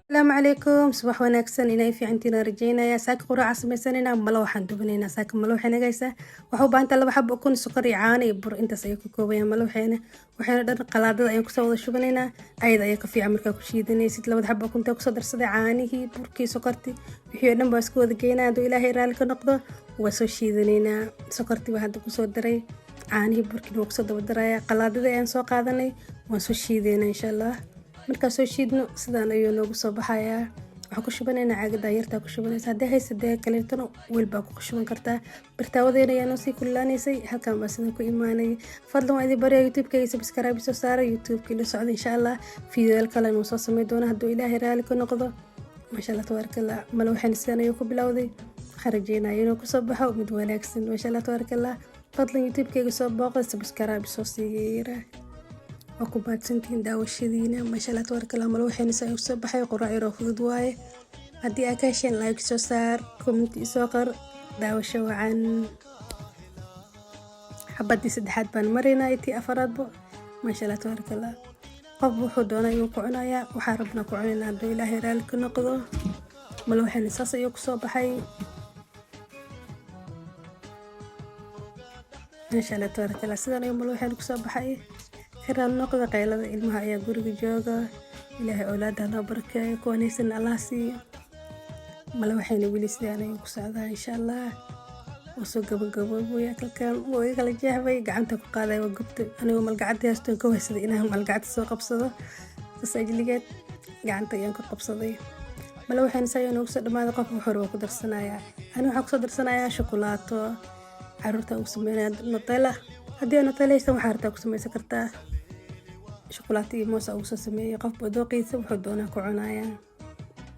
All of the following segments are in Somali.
Asalaamu calaykum, subax wanaagsan. Inay fiicantiin rajeynaya. Saaka quraaca samaysanayna, malo waxaan dubanaynaa. Saaka malo waxay nagaysaa, waxaa u baahantaa 2 xabo ukun, sokor iyo caano iyo bur. Intaas ayuu ka kooban yahay malo. Waxayna dhan qalaadada ayaan kusoo wada shubanaynaa. Ayada ayaa ka fiican markaa ku shiidanaysid. Labada xabo ukunta kusoo darsaday, caanihii, burkii, sokortii, wixii oo dhan baa isku wada geynaa. Hadduu Ilaahay raalli ka noqdo, waa soo shiidanaynaa. Sokortii baa hadda kusoo daray, caanihii, burkiina waa kusoo daba daraya. Qalaadadii ayaan soo qaadanay, waan soo shiidaynaa insha Allah. Markaa soo shiidno, sidaan ayuu noogu soo baxayaa. Waxaan ku shubanaynaa caagada yartaa ku shubanaysa. Haddii haysa dee kaleetona, weel baa ku shuban kartaa. Birtaawadeena ayaa noo sii kululaanaysay. Halkan baa sidan ku imaanay. Fadlan waa idin barya, YouTube-kayga subscribe soo saara, YouTube-kii la socda. Insha Allah fiidiyoyaal kale nuu soo samey doona hadduu Ilaahay raali ka noqdo. Maasha Allah, tabaaraka Allah. Malo waxayna sidaan ayuu ku bilowday. Waxaan rajeynaya inuu kusoo baxo mid wanaagsan. Maasha Allah, tabaaraka Allah. Fadlan YouTube-kayga soo booqda, subscribe soo siigeera. Waa ku mahadsantihiin daawashadiina. Maasha Allah, tabaaraka Allah. Malo waxayna saa soo baxay, quraac yaroo fudud waaye. Haddii aa ka hesheen, like soo saar, comment soo qor. Daawasho wacan. Xabadii saddexaad baan maraynaa, tii afaraadbo. Maasha Allah, tabaaraka Allah. Qof wuxuu doonay ayuu ku cunayaa. Waxaa rabnaa ku cunaynaa hadduu Ilaahay raali ka noqdo. Malo waxayna saas ayuu kusoo baxay. Maasha Allah, tabaaraka Allah. Sidaan ayuu malo waxayna kusoo baxay. Xiraan noqda. Qaylada ilmaha ayaa guriga jooga. Ilaahay awlaada noo barakeeyo, kuwan haysan Allah siiyo. Male waxayna weli sidaan ayuu ku socdaa insha Allah. Waa soo gabagaboobaya. Kalkaan wuu iga kala jeexbay, gacanta ku qaaday, waa gubtay. Anigoo malgacadda haysto ka wahsaday inaan malgacadda soo qabsado, saas ajligeed gacanta ayaan ku qabsaday. Male waxayna saa noogu soo dhamaaday. Qof wuxuu waa ku darsanayaa. Ani waxaan kusoo darsanayaa shukulaato. Caruurta ugu sameynaya Nutella. Haddii aad Nutella haysan, waxaa rabtaa ku samaysan kartaa. Shukulaato iyo moos ugu soo sameeyey. Qofba dooqiisa wuxuu doonaa ku cunayaa.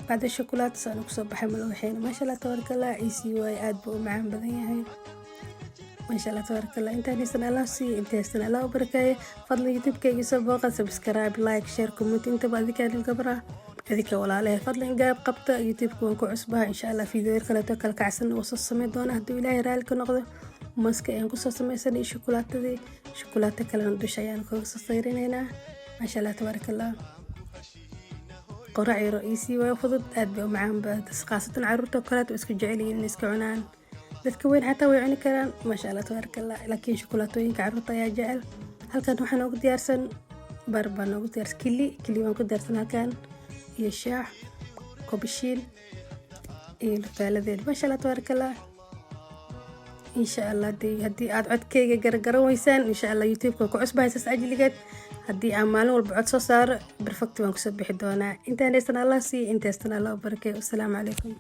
Bacda shukulaato saan kusoo baxay malawaxeena. Maasha Allah, tabaaraka Allah. Easy waaye, aad buu u macaan badan yahay. Maasha Allah, tabaaraka Allah. Intaan haysan Allah siiye, inta haysan Allah u barakeeye. Fadlan YouTube-kayga soo booqa, subscribe, like, share, comment intaba. Adinkaa gabra, adinka walaalahe, fadlan gaab qabta. YouTube-ka waan ku cusbaha. Insha Allah video kaleeto kala kacsan oo soo sameyn doona hadduu Ilaahay raali ka noqdo. Mooska ayaan kusoo sameysanay, shukulaatadii, shukulaato kalena dusha ayaan kaga soo sayrinaynaa. Maasha Allah, tabaaraka Allah. Qorac yaro easy waa, fudud, aad bay u macaan badan. Khaasatan caruurta kaleeto iska jecel yihiin inay iska cunaan. Dadka weyn xataa way cuni karaan. Maasha Allah, tabaaraka Allah. Laakiin shukulaatooyinka caruurta ayaa jecel. Halkan waxaa noogu diyaarsan bar baa noogu diyaarsan, kili kili baan ku diyaarsan halkan, iyo shaax kobashiin iyo lufaaladeed. Maasha Allah, tabaaraka Allah. Insha Allah haddii aad codkayga garagaran weysaan, insha Allah YouTube-ka ku cusbahay, saas ajligeed haddii aan maalin walba cod soo saaro, perfect baan kusoo bixi doonaa. Intaan haysan Allah siiya, inta haystan Allah u barakeeyo. Wasalaamu calaykum.